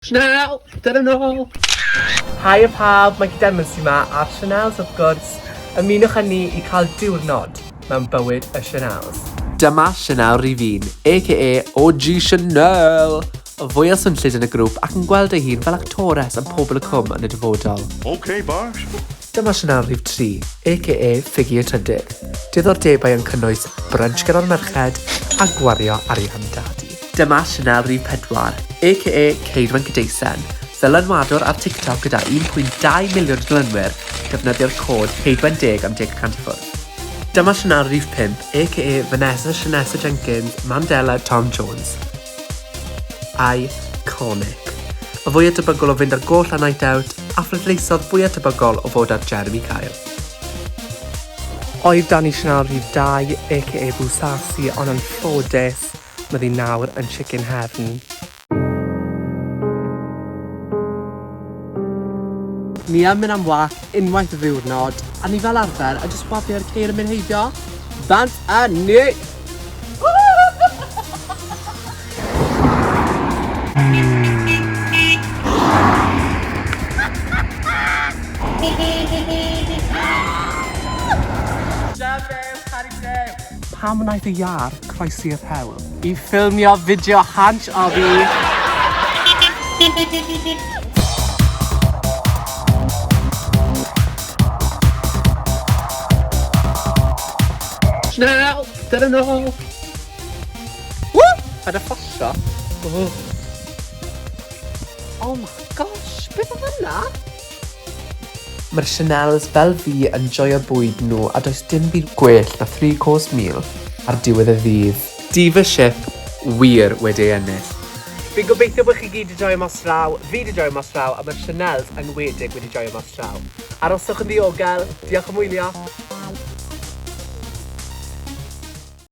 Chanel, dyna nôl! Haia pawb, Mikey Denman sy 'ma, a'r Chanels wrth gwrs. Ymunwch â ni i cael diwrnod mewn bywyd y Chanels. Dyma Chanel rhif un, aka OG Chanel! Y fwya swnllyd yn y grŵp ac yn gweld ei hun fel actores yn Pobol y Cwm yn y dyfodol. Ok Bart. Dyma Chanel rhif 3, aka Figgy y Trydydd. Diddordebau yn cynnwys brunch gyda'r merched a gwario arian dadi. Dyma Chanel rhif 4, aka Ceidwen Cadeisen, ddylanwadwr ar TikTok gyda 1.2 miliwn o dilynwyr, defnyddio'r cod Ceidwen10 am 10 y cant i ffwrdd. Dyma Chanel rhif 5, aka Vanessa Shanessa Jenkins, Mandela Tom Jones. Iconic. Y fwya tebygol o fynd ar goll ar Night Out, a phleidleisodd fwya tebygol o fod ar Jeremy Kyle. Oedd 'da ni Chanel rhif 2, aka Bwsasi, ond anffodus, mae ddi nawr yn chicken heaven. Ni yn mynd am walk unwaith y ddiwrnod, a ni fel arfer yn jyst wafio'r ceir yn mynd heibio. Bant a ni! Pam wnaeth y iâr croesi'r hewl? I ffilmio fideo hansh o fi! Chanel, dyna nôl! Woo! Paid â ffosio. Oh. Oh my gosh, beth oedd hwnna? Mae'r Chanels fel fi yn joio bwyd nhw a does dim byd gwell na three course meal ar diwedd y ddydd. Diva Ship wir wedi ei ennill. Fi'n gobeithio bod chi gyd 'di joio mas draw, fi 'di joio mas draw a mae'r Chanels enwedig wedi joio mas draw. Arhoswch yn ddiogel, diolch am wylio!